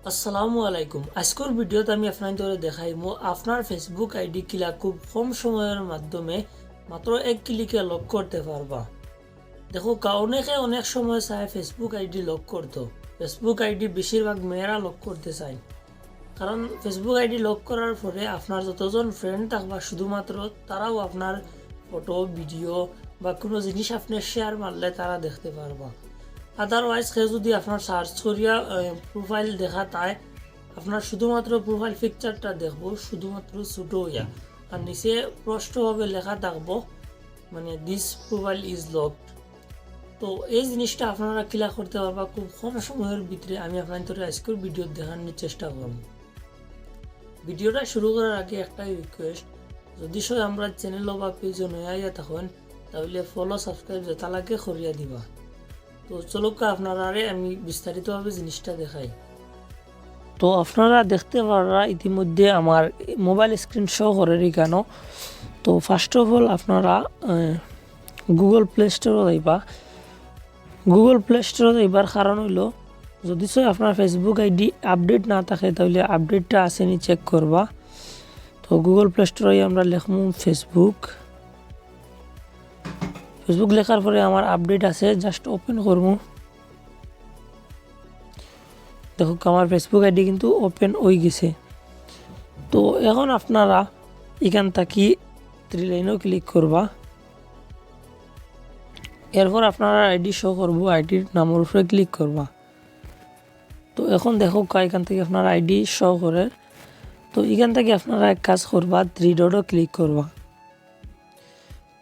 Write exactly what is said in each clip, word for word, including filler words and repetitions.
আসসালামু আলাইকুম। আজকের ভিডিওত আমি আপনাইন্তরে দেখাইমু আপনার Facebook আইডি কিলা খুব কম সময়র মাধ্যমে মাত্র এক ক্লিকে লক করতে পারবা। দেখউক্কা, অনেকে অনেক সময় চায় Facebook আইডি লক করতো। Facebook আইডি বেশিরভাগ মেয়েরা লক করতে চায়, কারণ Facebook আইডি লক করার পরে আপনার যতজন ফ্রেন্ড থাকবা শুধুমাত্র তারাউ আপনার ফটো, ভিডিও বা কুনু জিনিস আপনে শেয়ার মারলে তারা দেখতে পারবা। আদারওয়াইজ কেউ যুদি আপনার সার্চ করিয়া প্রোফাইল দেখা তাই আপনার শুধুমাত্র প্রোফাইল পিকচারটা দেখবো, শুধুমাত্র ছোট অইয়া, আর নিচে স্পষ্টভাবে লেখা থাকবো, মানে, "This profile is locked।" তো এই জিনিসটা আপনারা কিলা করতে পারবা খুব কম সময়র ভিতরে, আমি আপনাইন্তরে আজকের ভিডিওত দেখানোর চেষ্টা করমু। ভিডিওটা শুরু করার আগে একটাই রিকোয়েস্ট, যুদি সবাই আমরার চ্যানেল বা পেজো নয়া আইয়া থাকইন, তাইলে ফলো, সাবস্ক্রাইব যেটা লাগে করিয়া দিবা। তো চলউক্কা, আপনারারে আমি বিস্তারিতভাবে জিনিসটা দেখাই। তো আপনারা দেখতে পাররা ইতিমধ্যে আমার মোবাইল স্ক্রিন শো করের ইখানো। তো ফার্স্ট অফ অল আপনারা গুগল প্লে স্টোরো যাইবা। গুগল প্লে স্টোরো যাইবার কারণ অইলো, যুদি সয় আপনার Facebook আইডি আপডেট না থাকে, তাইলে আপডেটটা আছে নি চেক করবা। তো গুগল প্লে স্টোরো আমরা লেখমু Facebook। Facebook লেখার পরে আমার আপডেট আছে, জাস্ট ওপেন করমু। দেখউক্কা, আমার Facebook আইডি কিন্তু ওপেন অই গেছে। তো এখন আপনারা ইখান থাকি থ্রি লাইনো ক্লিক করবা। এরপর আপনার আইডি শো করবো, আইডির নামর উপরে ক্লিক করবা। তো এখন দেখউক্কা, ইখান থাকি আপনার আইডি শো করের। তো ইখান থাকি আপনারা এক কাজ করবা, থ্রি ডটও ক্লিক করবা।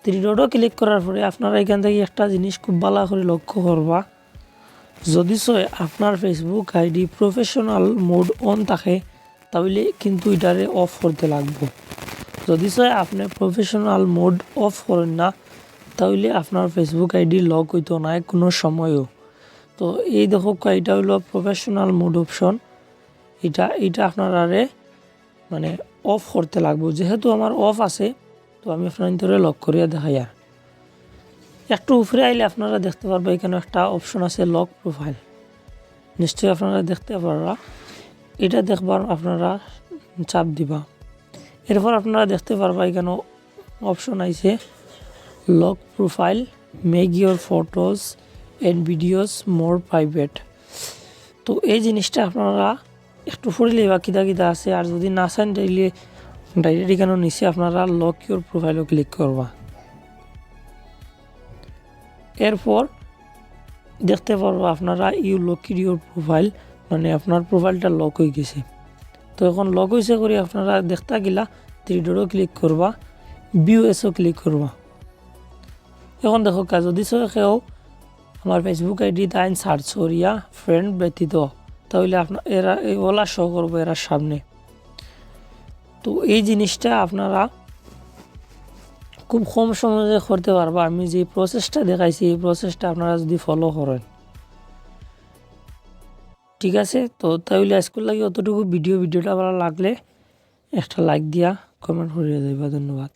থ্রি ডটও ক্লিক করার পরে আপনারা ইখান থাকি একটা জিনিস খুব ভালা করি লক্ষ্য করবা, যুদি সয় আপনার Facebook ID professional mode on থাকে, তাইলে কিন্তু ইটারে অফ করতে লাগবো। যুদি সয় আপনে প্রফেশনাল মোড অফ করইন না, তাইলে আপনার Facebook আইডি লক অইতো নায় কুনু সময়ও। তো এই দেখউক্কা, ইটা অইলো প্রফেশনাল মোড অপশন। ইটা, ইটা আপনারারে মানে অফ করতে লাগবো। যেহেতু আমার অফ আছে, তো আমি আপনাইন্তরে লক করিয়া দেখাইয়ার। একটু উপরে আইলে আপনারা দেখতে পারবা, ইখানো একটা অপশন আছে লক প্রোফাইল, নিশ্চয়ই আপনারা দেখতে পাররা। ইটা দেখবার আপনারা চাপ দিবা। এরপর আপনারা দেখতে পারবা, ইখানো অপশন আইছে, "Lock profile, make your photos and videos more private।" তো এই জিনিসটা আপনারা একটু পড়ি লইবা কিতা কিতা আছে, আর যুদি না চাইন তাইলে ডাইরেক্ট ইখানো নিচে আপনারা লক ইউর প্রোফাইলও ক্লিক করবা। এরপর দেখতে পারবা আপনারা, "You locked your profile", মানে আপনার প্রোফাইলটা লক অই গেছে। তো এখন লক অইছে করি আপনারা দেখতা গিলা থ্রি ডটও ক্লিক করবা, ভিউ অ্যাজও ক্লিক করবা। এখন দেখউক্কা, যুদি সয় কেউ আমার Facebook আইডি তাইন সার্চ করিয়া ফ্রেন্ড ব্যতীত, তাইলে আপনার এরা এই অলা শো করবো এরার সামনে। তো এই জিনিসটা আপনারা খুব কম সময়ে করতে পারবা। আমি যে প্রসেসটা দেখাইছি, এই প্রসেসটা আপনারা যুদি ফলো করেন, ঠিক আছে? তো তাইলে আজকের লাগি অতটুকু ভিডিও। ভিডিওটা ভালা লাগলে একটা লাইক দিয়া কমেন্ট করিয়া যাইবা। ধন্যবাদ।